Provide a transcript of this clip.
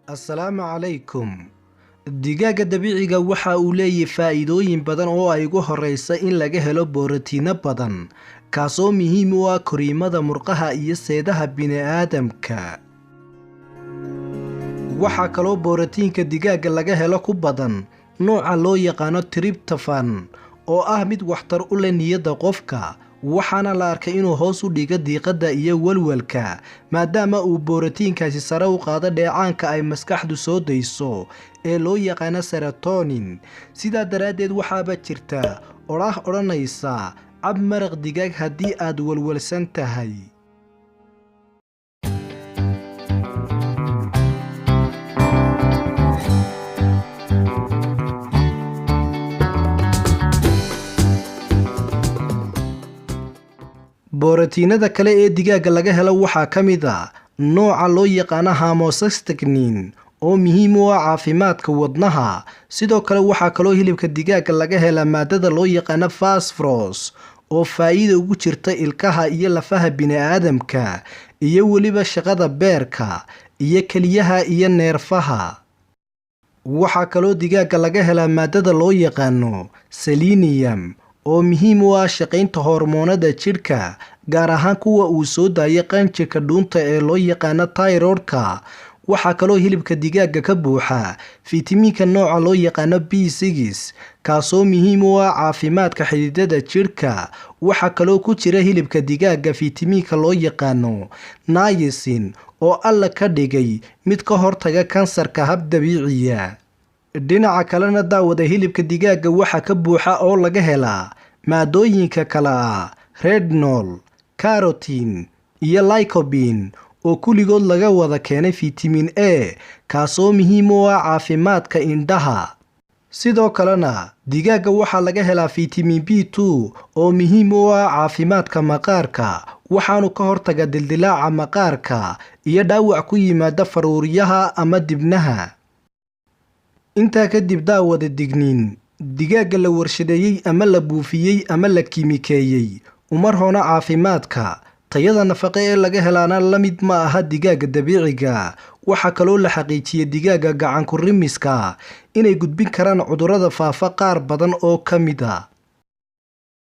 Assalaamu calaykum. Digaagga dabiiciga waxa uu leeyahay faa'iidooyin badan oo ay ugu horeysa in laga helo borotiinno badan, kaasoo muhiim u ah koriimada murqaha iyo seedaha bini'aadamka. Waxaa kaloo borotiinka digaagga laga helo ku badan nooca loo yaqaano tryptophan, oo ah mid waxtar u leh niyadda qofka, waxaana la arkay inuu hoos u dhigo diiqadda iyo walwalka, maadaama uu borotiinkaasi sare u qaado dheecaanka ay maskaxdu soo dayso ee loo yaqaano serotonin. Sidaa daraaddeed, waxaaba jirta odhaah odhanaysa: "Cab maraq digaag haddii aad walwalsan tahay." Borotiinada kale ee digaagga laga helo waxaa ka mid ah nooca loo yaqaano homocysteine, oo muhiim u ah caafimaadka wadnaha. Sidoo kale, waxaa kaloo hilibka digaagga laga helaa maadada loo yaqaano phosphorus, oo faa'iido ugu jirta ilkaha iyo lafaha bini'aadamka, iyo weliba shaqada beerka iyo keliyaha iyo neerfaha. Waxaa kaloo digaagga laga helaa maadada loo yaqaano selenium, oo muhiim u ah shaqaynta hormoonada jidhka, gaar ahaan kuwa uu soo daayo qanjirka dhuunta ee loo yaqaano thyroid-ka. Waxaa kaloo hilibka digaagga ka buuxa fitamiinka nooca loo yaqaano B6, kaasoo muhiim u ah caafimaadka xididada jidhka. Waxaa kaloo ku jira hilibka digaagga fitamiinka loo yaqaano niacin, oo Alla ka dhigay mid ka hortaga kansarka hab dabiiciya. Dhinaca kalena, daawada, hilibka digaagga waxaa ka buuxa oo laga helaa maadooyinka kala ah retinol, carotene iyo lycopene, oo kulligood laga wada keenay fitamiin A, kaasoo muhiim u ah caafimaadka indhaha. Sidoo kalena, digaagga waxaa laga helaa fitamiin B2, oo muhiim u ah caafimaadka maqaarka, waxaanu ka hortagaa dildilaaca maqaarka iyo dhaawac ku yimaada faruuryaha ama dibnaha. Intaa kadib, daawada, digniin: digaagga la warshadeeyey ama la buufiyey ama la kiimikeeyey uma roona caafimaadka. Tayada nafaqo ee laga helaana la mid ma aha digaagga dabiiciga. Waxaa kaloo la xaqiijiyey digaagga gacanku rimiska inay gudbin karaan cudurrada faafa qaar badan oo ka mid a.